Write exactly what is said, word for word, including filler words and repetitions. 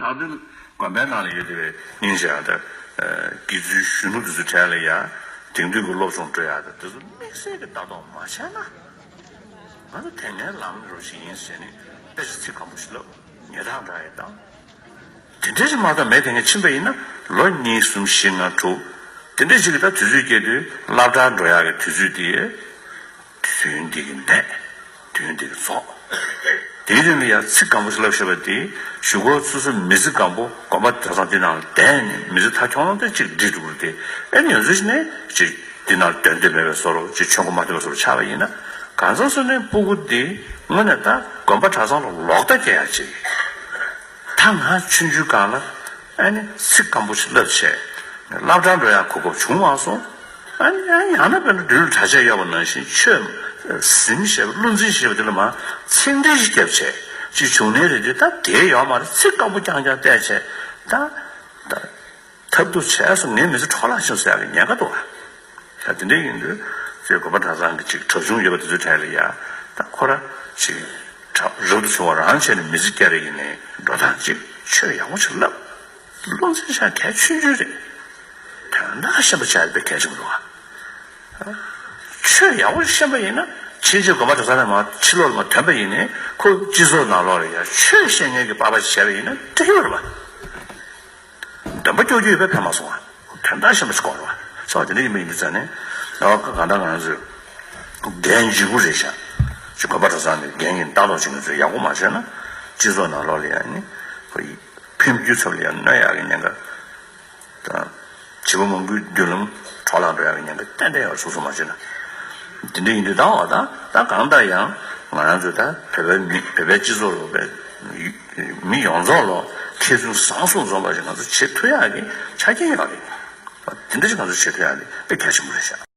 ད་དུང་དགོན་པའི་ནང་ལ་ཡོད་བསྡད་པའི་སྙིང་རྗེ་ཡག་དང་། དགེ་ཚུལ་གཞོན་ནུ་དེ་ཚོའི་གྲས་ལ་ཡ་དེང་དུས་ཀྱི་སློབ་སྦྱོང་སྤྲོད་ཡག་དང་དེ་ཚོ་དམིགས་བསལ་གྱི་ལྟ་རྟོག་མ་བྱས་ན། ང་ཚོ་དེ་སྔའི་ལམ་རོ་ཞིག་ཡིན་ཟེར་ནས་དཔེ་ཆ་ཚིག་སྐམ་པོ་ཞིག་ལབ་ཉེས་དག་འདྲ་ཡིན་དང་། དེ་འདྲ་ཞིག་མ་གཏོགས་མེད། དེ་ངས་ཕྱིན་པ་ཡིན་ན་ལོ་གཉིས་གསུམ་བཞི་ལྔ་དྲུག་དེ་འདྲ་ཞིག་གི་ད་དུས་ཚོད་སྐྱེལ་དུས་སློབ་གྲྭར་འགྲོ་ཡག་གི་དུས་ཚོད་དེ་དུས་ཡུན་འདི་གི་འདས། དུས་ཡུན་འདི་གི་རྫོགས། དེའི་རིང་ལ་ཡང་ཚིག་སྐམ་པོ་ཞིག་ལབ་ཤེས་པ་དེ་གཞུག་གུ་སོ་སོ་མི་ཚེ་སྐམ་པོ་དགོན་པ་གྲྭ་ཚང་འདི་ནང་ལ་བསྡད་ནས་མི་ཚེ་མཐའ་འཁྱོངས་ལ་དེ་གཅིག་འགྲིག་འགྲོ་གི་རེད་དེ། ཨེ་ནི་ཡོད་ཚོད་ཞིག་ནས་གཅིག་འདི་ནང་སྡོད་འདོད་མེད་པའི་བཟོ་འདྲ་གཅིག་ཆོས་མགོ་མ་ཐོན་པའི་བཟོ་འདྲ་ཆགས་པ་ཡིན་ན། གང་ཟག་སོ་ནས་སྤུ་གུ་འདི་དངོས་གནས་ད་དགོན་པ་གྲྭ་ཚང་ལ་ལོག་ལྟ་སྐྱེ་ཡག་ཅིག་ད་ང་ཆུང་ཆུང་སྒང་ལ་ཨ་ནི་ཚིག་སྐམ་པོ་ཞིག་ལབ་བྱས། སློབ་གྲྭར་འགྲོ་ཡག་གོ་སྐབས་བྱུང་མ་སོང་། ཨ་ནི་ཨ་ཡང་ན་དཔེར་ན་འགྲུལ་གྲྭ་ཆས་གཡོག་པ་ནང་བཞིན་ཆོས་ཟིན་བྱས་པ་བློ་འཛིན་བྱས་པ་དེ་ལ་མར་ཚིག་འགྲེལ་ཞིག་བརྒྱབ་བྱས་ཅིག་བྱུང་ནའི་རེད་དེ། ད་དེ་ཡོད་མ་རེད། ཚིག་སྐམ་པོ་རྐྱང་རྐྱང་བལྟས་བྱས་ད་ད། ཐབས་སྡུག་བྱས་སོང་། ངའི་མི་ཚེ་འཕྲོ་བརླག་ཕྱིན་སོང་ཡག་གི་ཉེན་ཁ་འདུག་ཨ། ད་དེ་འདྲ་ཡིན་དུས་ཚེ་དགོན་པ་གྲྭ་ཚང་གི་ཅིག་གྲྭ་ཆུང་ཡོད་པ་དེ་ཚོའི་གྲས་ལ་ཡ་ད་ཁོ་ར་ཅིག་གྲ་རབ་ཏུ་བྱུང་བ་རང་བྱས་ནས་མི་ཚེ་སྐྱེལ་རེ་ཡིན་ནའི་འགྲོ་སྟངས་ཅིག་ཆོས་ཡག་པོ་ཞིག་ལབ། བློ་འཛིན་བྱ་གལ་ཆུང་ཆུང་རེད། དོན་དག་ཤེས་པ་བྱ་དཔེ་གལ་ཆེན་པོ་འདུག་ཨ། ཆོས་ཡག་པོ་ཤེས་པ་ཡིན་ན་ཕྱིན་ཆད་དགོན་པ་གྲྭ་ཚང་ནས་མར་ཕྱི་ལོགས་ལ་མར་ཐོན་པ་ཡིན་ནའི་ཁོ་སྤྱི་ཚོགས་ནང་ལོགས་ལ་ཡ་ཆོས་བཤད་མཁན་གྱི་པ་ཕ་ཞིག་བྱས་པ་ཡིན་ན་འགྲིག་གི་ཡོད་རེད་པ། འདོན་པ་སྐྱོ་སྐྱོ་ཡོད་པས་ཕན་མ་སོང་བ། དོན་དག་ཤེས་པ་ཞིག་དགོས་རེད་བ། ས་བ་དེ་འདྲ་ཡིན་པ་ཡིན་དུས་ཙང་ནས་ཨ་གང་ལྟར་ང་ཚོས་འགན་ལྗིད་པོ་རེད་ཤག་ཅིག་དགོན་པ་གྲྭ་ཚང་གི་འགན་ཡིན་ལྟ་རྟོག་བྱེད་མཁན་ཚོས་ཡག་པོ་མ་བྱས་ན་སྤྱི་ཚོགས་ནང་ལོགས་ལ་ཡང་ནི་ཁོ་ཡི་ཕན་རྒྱུ་ཚབ་ལ་ཡང་གནོད་ཡག་གི་ཉེན་ཁ་དང་། བྱིས་པ་མང་པོའི་མདུན་ལམ་འཕྲོ་བརླག་འགྲོ་ཡག་གི་ཉེན་ཁ་ཏན་ཏན་ཡོད། སོ་སོ་མ་བྱས་ན། དེ་འདྲ་ཡིན་དུས་ད་འོ་ད་ད་གང་ལྟར་ཡང་ང་རང་ཚོས་ད་བོད་པའི་མི་བོད་པའི་སྤྱི་ཚོགས་ལ་བོད་མི་ཡོངས་རྫོགས་ལ་མཁས་བཙུན་བཟང་གསུམ་འཛོམས་པ་ཞིག་ང་ཚོ་བྱེད་ཐུབ་ཡག་གི་ཆ་རྐྱེན་ཡོད་རེད། དེ་འདྲ་ཞིག་ང་ཚོ་བྱེད་ཐུབ་ཡག་དེ་དཔེ་གལ་ཆེན་པོ་རེད་ཤག